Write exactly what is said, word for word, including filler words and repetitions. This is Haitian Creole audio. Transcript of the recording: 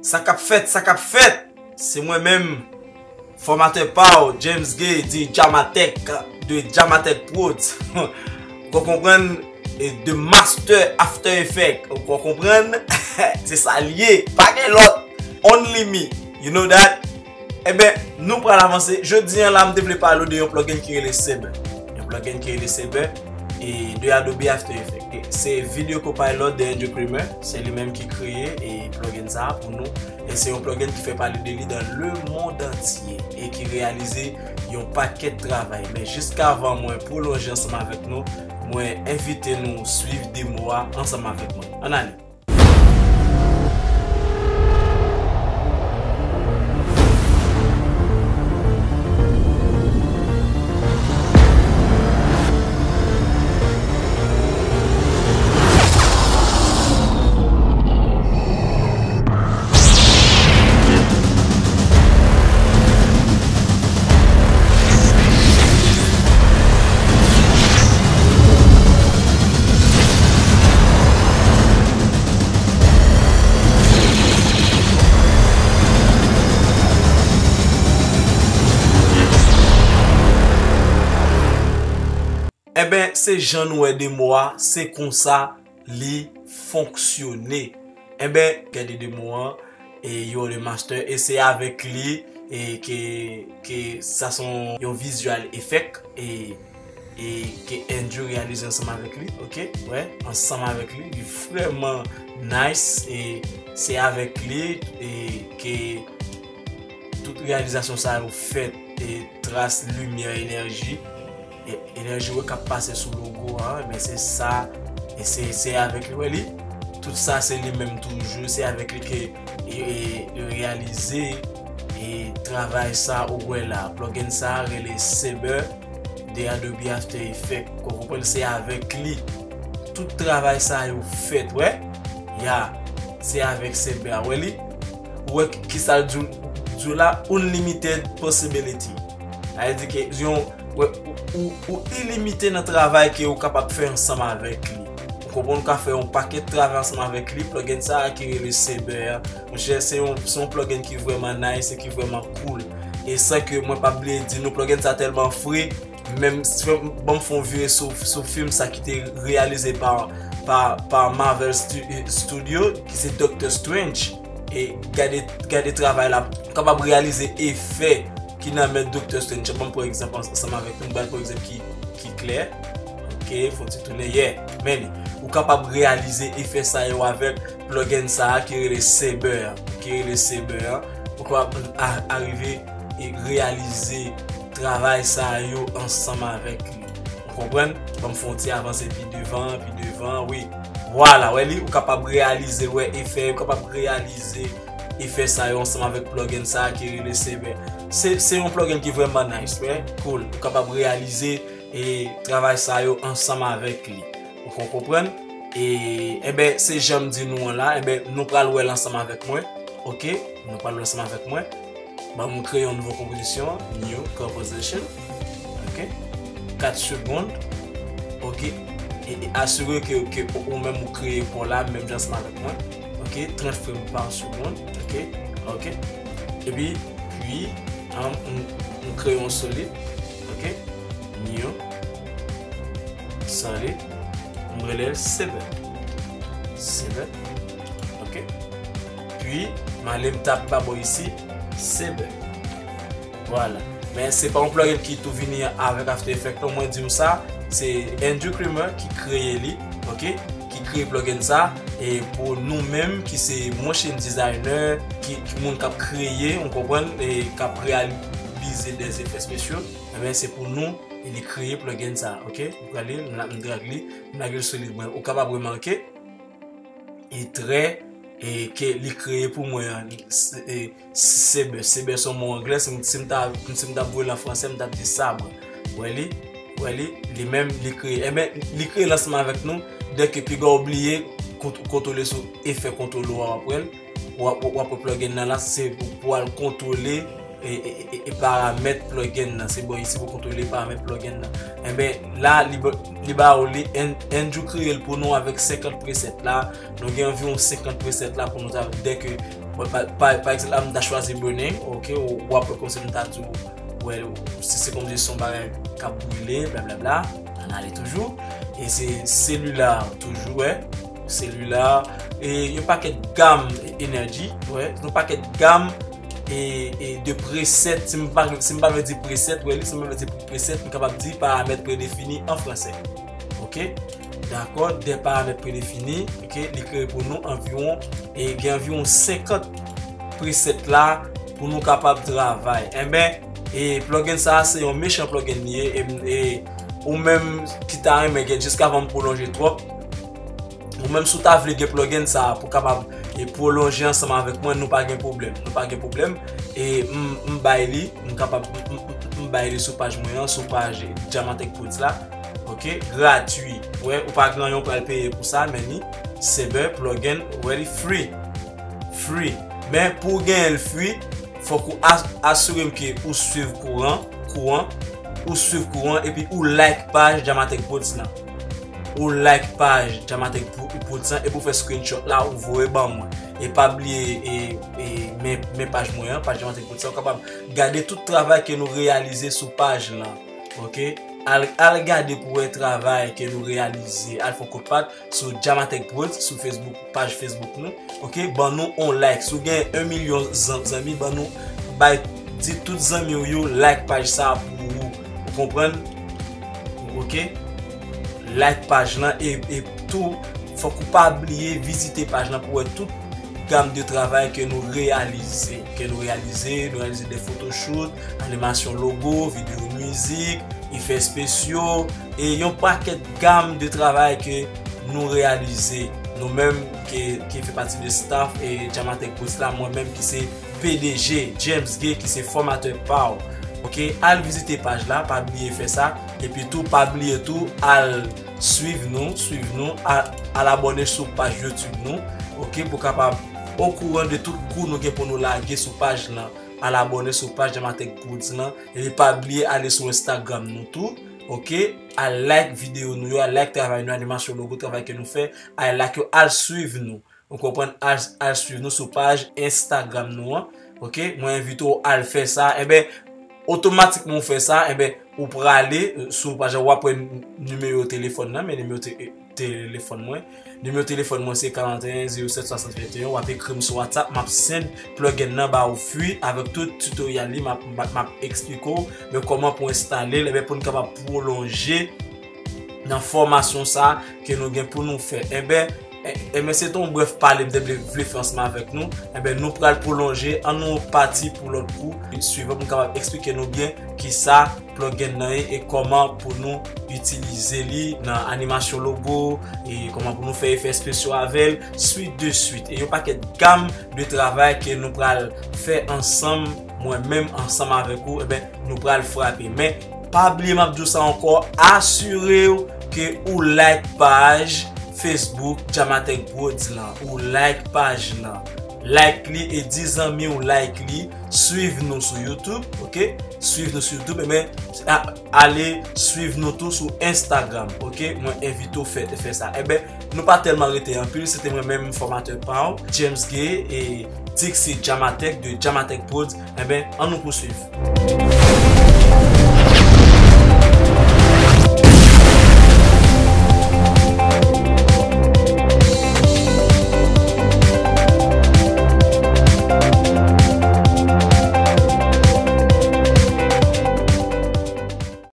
Sa k ap fèt, sa k ap fèt? Se mwen menm, fòmatè pa w, James Gay, di Jamatech, de Jamatech Pros. Ou konprann? E de Master After Effect. Ou konprann? Se sa l ye. Pa gen lòt. Only me. You know that? Enben, nou pral avanse. Jodi a la, m te vle pale w de yon plugin ki rele Saber. Yon plugin ki rele Saber e de Adobe After Effects. E se Video Copilot de Andrew Kramer. Se li menm ki kreye e plugin sa a pou nou. E se yon plugin ki fè pale de li dans le monde entier e ki reyalize yon pakèt travay. Men jiskavan mwen pwolonje ansanm avèk nou, mwen envite nou swiv demo a ansanm avèk mwen. Ann ale! Enben, se jan nou wè demo a, se konsa li fonksyone. Enben, gade demo an, e You're the Master, e se avèk li, e ke, ke sa se yon, yon visual effect, e, e ke Andrew reyalize ansanm avèk li, oke, wè, ansanm avèk li, li vrèman nice, e se avèk li, e ke tout reyalizasyon sa yo fèt, e tras limyè enèji, e, enèji wè k ap pase sou logo a, men se sa, e se, se avèk li, wè li. Tout sa se li menm toujou, se avèk li ke, e, e, e reyalize, e travay sa ou wè la. Plugin sa rele Saber de Adobe After Effects. Ou konprann, se avèk li. Tout travay sa yo fèt, wè. Ya, se avèk Saber a, wè li. Ou wè ki, ki sa l di w, di w la, unlimited possibility. Sa vle di ke yon, wè, ou, ou, ou ilimite nan travay ke ou kapab fè ansanm avèk li. Ou konprann, ou ka fè yon pakèt travay ansanm avèk li. Plugin sa a ki rele Saber a, monchè, se yon, se yon plugin ki vrèman nice e ki vrèman cool. E san ke mwen pa bliye di nou, plugin sa tèlman fre, menm, ban m fè yon vire sou, sou fim sa ki te reyalize pa, pa, pa Marvel Stu-, Studio, ki se Doctor Strange. E gade, gade travay la, ou kapab reyalize efè ki nan men Doctor Strange. Ban m pran egzanp ans-, ansanm avèk nou, ban m pran egzanp ki, ki klè. Oke, fò ti tounen, yeah. Men li, ou kapab reyalize efè sa yo avèk plugin sa a ki rele Saber, ki rele Saber. Ou kapab a-, arive e reyalize travay sa yo ansanm avèk li. Ou konprann? Ban m fè yon ti avanse pi devan, pi devan, wi. Vwala, wè li, ou kapab reyalize, wè, efè, ou kapab reyalize efè sa yo ansanm avèk plugin sa a ki rele Saber. Se, se yon plugin ki vrèman nice, wè, cool. Ou kapab reyalize, e, travay sa yo ansanm avèk li. Ou kon-, konprann? E, enben, se jan m di nou an la, enben, nou pral wè l ansanm avèk mwen. Oke? Nou pral wè l ansanm avèk mwen. Ban m kreye yon nouvo konpozisyon, new composition. Oke? Kat segonn. Oke? E, e asire ke, ke ou menm ou kreye pa w la, menm jan ansanm avèk mwen. Oke? Trant frame pa segonn. Oke? Oke? Epi, pi, an, m, m kreye yon solid. Oke? New. Solid. M rele l Saber. Saber. Oke? Pi, m ale m tap ba bò isi, Saber. Vwala. Men se pa yon plugin ki tou vini avèk After Effects non, mwen di w sa, se Andrew Kramer ki kreye li, oke? Ki kreye plugin sa, e pou nou menm ki se motion designer, ki, ki moun k ap kreye, ou konprann, e k ap reyalize des effets spéciaux, enben se pou nou, e li kreye plugin sa, oke? Ou prale, m la, m drag li, m lage l sou li, mwen, ou kapab remake, e trè, e ke li kreye pou mwen an, s-, e, Saber, Saber se yon mo anglè, si m, si m ta, si m ta voye l an fransè, m t ap di sabre. Wè li, wè li, li menm, li kreye. Enben, li kreye l ansanm avèk nou, dèke piga w bliye, kont-, kontwole sou efè kontwole a w ap wè l. W ap, w ap wè plugin nan la, se pou, pou al kontwole e, e, e, e paramèt plugin nan. Se bò isi pou kontwole paramèt plugin nan. Enben, la, li, ba- li ba ou li, An- Andrew kreye l pou nou avèk senkant preset la. Nou gen anviwon senkant preset la pou nou ta, dèke, bon, pa, pa, pa egzanp, la, m ta chwazi burning, ok, ou, ou ap wè kòmsi m ta di w, wè, si se kòmsi se yon bagay k ap brile, blablabla, ann ale toujou. E se cellular toujou, wè, cellular, e yon pakèt gam energy, wè, yon pakèt gam e, e de preset, si m pa, si m pa vle di preset, wè, li, si m pa vle di preset, m kapab di paramèt predefini an fransè. Ok? Dakò, de paramèt predefini, ok, li kreye pou nou anviwon, e gen anviwon senkant preset la pou nou kapab travay. Enben, e plugin sa a se yon mechan plugin li ye, e, e ou menm ki ta renmen gen, jiskavan m pwolonje twòp, ou menm si w ta vle gen plugin sa a pou kapab e pwolonje ansanm avèk mwen, nou pa gen pwoblèm. Nou pa gen pwoblèm. E m, m bay li, m kapab, m, m, m bay li sou paj mwen an, sou paj Jamatech Prodz la. Ok? Gratui. Wè, ou pa gen anyen ou pral peye pou sa, men li, se bè, plugin, wè, li free. Free. Men pou w genyen l free, fòk ou as- asire w ke ou swiv kouran, kouran, ou swiv kouran, epi ou like paj Jamatech Prodz lan. Ou like paj Jamatech Prodz lan, epi ou fè screenshot la, ou voye ban mwen. E pa bliye, e, e, men, men paj mwen an, paj Jamatech Prodz lan, ou kapab gade tout travay ke nou reyalize sou paj lan. Ok? Al, al gade pou wè travay ke nou reyalize. Al fè kout pat sou Jamatech Prodz, sou Facebook, paj Facebook nou. Ok? Ban nou on like. Si w gen yon milyon zan- zanmi, ban nou, bay, di tout zanmi w yo like paj sa a pou ou. Ou konprann? Ok? Like paj lan e, e tou, fòk ou pa bliye vizite paj lan pou wè tout gam de travay ke nou reyalize. Ke nou reyalize, nou reyalize de photoshoot, animasyon logo, videyo mizik, efè espesyo, e yon pakèt gam de travay ke nou reyalize. Nou menm ke, ki fè pati de staff e Jamatech Prodz la, mwen menm ki se P D G, James Gay, ki se fòmatè pa w. Ok, al vizite paj la, pa bliye fè sa. Epi tou, pa bliye tou, al swiv nou, swiv nou, al, al abòne sou paj YouTube nou. Ok, pou kapab okouran de tout kou nou gen pou nou lage sou paj lan. Al abòne sou paj Jamatech Prodz lan. Epi pa bliye ale sou Instagram nou tou. Ok, al like videyo nou yo, al like travay nou, animasyon logo, travay ke nou fè. Al like yo, al swiv nou. Ou konprann? Al, al swiv nou sou paj Instagram nou an. Ok, mwen envite w al fè sa. Enben, otomatikman ou fè sa, enben, ou prale, euh, sou paj la, w ap wè n- nimewo telefòn nan, men nimewo te- telefòn mwen. Nimewo telefòn mwen se karannteyen zewo sèt swasant venteyen. W ap ekri m sou WhatsApp, m ap send plugin nan ba ou free avèk tout tutorial li, m ap, m ap, m ap eksplike w, men kòman pou enstale l, enben pou n kapab pwolonje nan fòmasyon sa ke nou gen pou nou fè. Enben, e- enben, se te yon brèf pale m te vle, vle fè ansanm avèk nou. Enben, nou pral pwolonje, ann nou pati pou lòt kou swivan pou m kapab eksplike nou byen kisa plugin nan ye e kòman pou nou itilize li nan animasyon logo, e kòman pou nou fè efè espesyo avè l, swit de swit. E yon pakèt gam de travay ke nou pral fè ansanm, mwen menm ansanm avèk ou, enben, nou pral frape. Men, pa bliye, m ap di w sa ankò, asire w ke ou like paj Facebook Jamatech Prodz lan. Ou like paj lan. Like li e di zanmi w like li. Swiv nou sou YouTube, ok? Swiv nou sou YouTube, enben, a- ale swiv nou tou sou Instagram, ok? Mwen envite w fè, fè sa. Enben, nou pa tèlman rete anpil, se te mwen menm fòmatè pa w, James Gay e Dixie Jamatech de Jamatech Prodz. Enben, ann nou pouswiv.